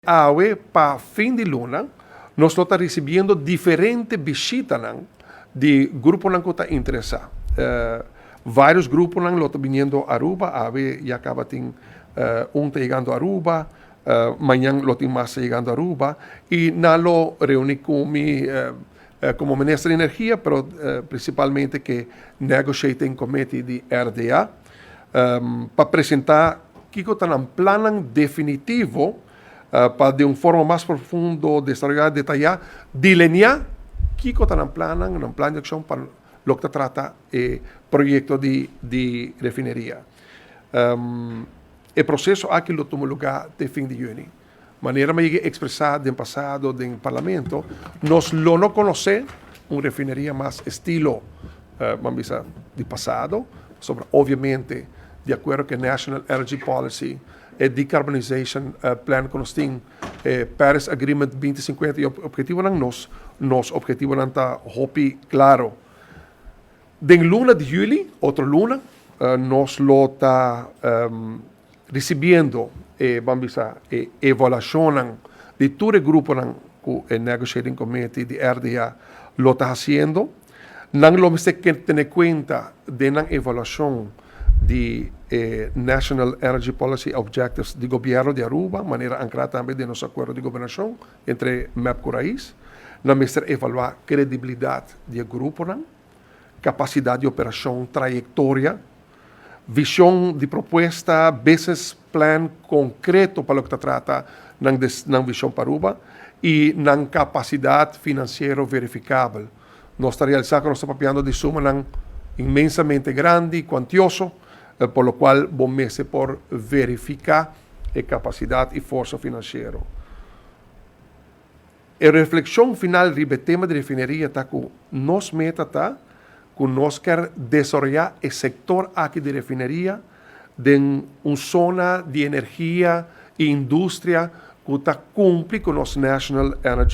Awe pa fin di luna, nos lo ta ricibiendo diferente bishitanan di gruponan cu ta interesa. Varios gruponan lo ta biniendo Aruba, awe ya caba tin un ta yegando Aruba, mañan lo tin mas ta yegando Aruba y nan lo reuni cu mi como Minister di Energia, pero principalmente cu Negotiating Committee di RDA, pa presenta kico ta nan plannan definitivo pa di un forma mas profundo desaroya, detaya, delinea kico ta nan plannan, nan plan di accion pa loke ta trata e proyecto di refineria. E proceso aki lo tuma luga te fin di juni. Manera mi a yega expresa den pasado den Parlamento, nos lo no conoce un refineria mas estilo, ban bisa, di pasado, pasobra obviamente di acuerdo cu e National Energy Policy, e Decarbonization Plan cu nos tin, e Paris Agreement 2050 y obhetivonan, nos obhetivonan ta hopi claro. Den luna di juli, otro luna, nos lo ta ricibiendo e, ban bisa, e evaluacionnan di tur e gruponan cu e Negotiating Committee di RDA lo ta haciendo. Nan lo mester tene cuenta den nan evaluacion di e National Energy Policy Objectives di Gobierno di Aruba, manera ancra tambe den nos acuerdo di gobernacion entre MEP cu RAIZ. Nan mester evalua credibilidad di e gruponan, capacidad di operacion, trayectoria, vision di propuesta, business plan concreto pa loke ta trata nan vision pa Aruba y nan capacidad financiero verificabel. Nos ta realisa cu nos ta papiando di sumanan inmensamente grandi, cuantioso, por lo cual bo mester por verifica e capacidad y forsa financiero. E reflexion final riba e tema di refineria ta cu nos meta ta cu nos kier desaroya e sector aki di refineria den un zona di energia y industria cu ta cumpli cu nos National Energy.